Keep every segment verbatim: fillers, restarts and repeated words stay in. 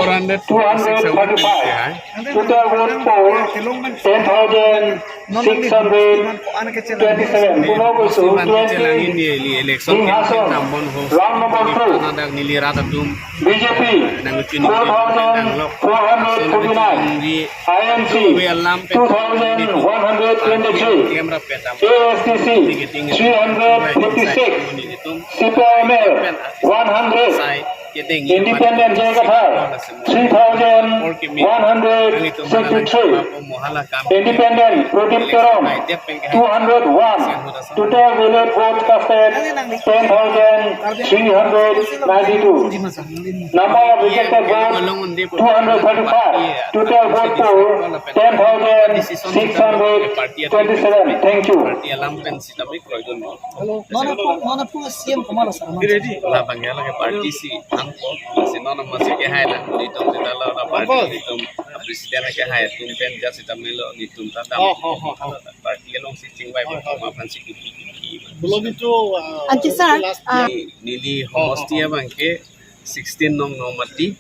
Two hundred thirty-five. Total vote poll, ten thousand six hundred twenty-seven. Puno Bosu, twenty. Singhason, round number two. B J P, four thousand four hundred forty-nine. I N C, two thousand one hundred twenty-three. A S D C, three hundred fifty-six. C P I M L, one hundred. Independent J I Kathar, three thousand one hundred sixty-three. Independent Pradip Teron, two hundred one. Total valid votes casted, ten thousand three hundred ninety-two. Number of rejected votes, two hundred thirty-five. Total vote poll, ten thousand six hundred twenty-seven. Thank you. Party alam pen sitame kroidun mo. Hello, non apu, non apu C M Kamal sir. Labang ya lagi party si angko, si non nama si ke hai la, di tum kita la, la party di tum, president ke hai, tum pen ja sitame lo, di tum tata. Oh, oh, oh, oh. Party along si chingvai, oh, oh, ma phan si kuki kuki. Belum itu, uh, Anti sir, last uh, year. Neli, neli homosti abang ke sixteen nong Nomati,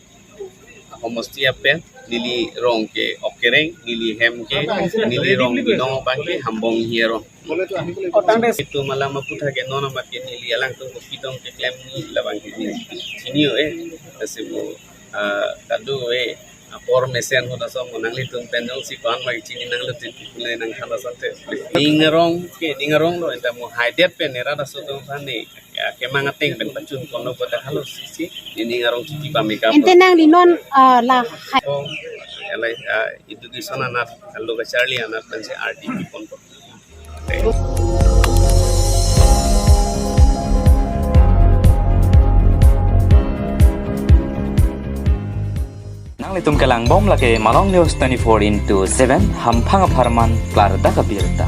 homosti apen, neli rong ke Okereng, neli hem ke, neli rong Binong abang ke Hambong Hiarong. Itu malam aputha ke non amat ke neli alangtum ko pitong ke klem ni labang ke neli chini o eh, lasi mo, ah, kado eh, apor mesen ho daso mo nanglitum pen jongsi kon ma chini nanglitum pule nang khala sante. Ning arong ke, ning arong lo enta mo haidet pen era daso tum phani. Ya, kemang ateng pen pachun kono kota halo si, si, neli ning arong chiti pameka. Ente nangli non, ah, lahai. Oh, ya, like, ah, education anat, lo kacharli anat pen si R T P pon pon. Nanglitum kelang bom lake Malong News twenty-four into seven, hamphang apharman klardak abirta.